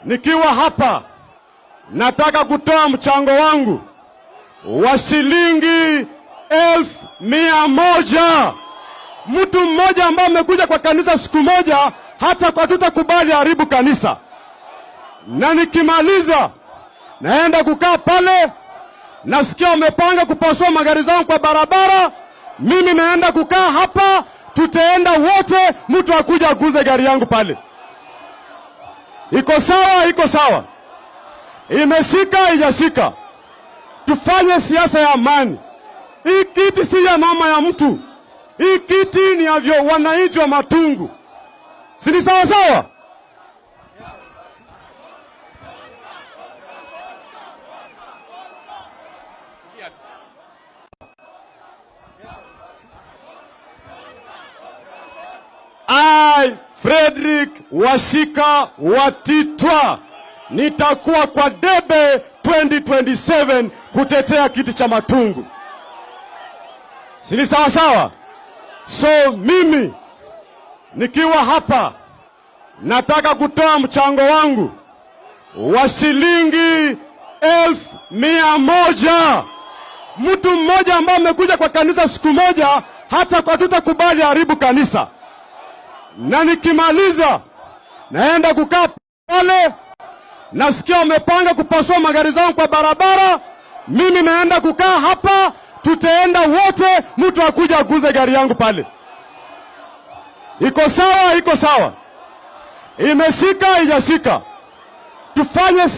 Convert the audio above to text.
Nikiwa hapa nataka kutoa mchango wangu wa shilingi 100,000. Mtu mmoja ambaye amekuja kwa kanisa siku moja, hata kwa tutakubali haribu kanisa. Na nikimaliza naenda kukaa pale, nasikia wamepanga kupasua magari zangu kwa barabara. Mimi naenda kukaa hapa, tutaenda wote, mtu akuja aguze gari yangu pale. Iko sawa? Iko sawa? Imeshika? Haijashika? Tufanye siasa ya amani. Hii kiti si ya mama ya mtu. Hii kiti ni ya wananchi wa Matungu. Si ni sawa sawa? I, Frederick Washika Watitwa, nitakuwa kwa debe 2027 kutetea kiti cha Matungu. Si ni sawa sawa? So mimi nikiwa hapa nataka kutoa mchango wangu wa shilingi 100,000. Mtu mmoja ambaye amekuja kwa kanisa siku moja, hata kwa tutakubali haribu kanisa. Na nikimaliza naenda kukaa pale, nasikia wamepanga kupasua magari zangu kwa barabara. Mimi naenda kukaa hapa, tutaenda wote, mtu akuja aguze gari yangu pale. Iko sawa? Iko sawa? Imeshika? Haijashika? Tufanye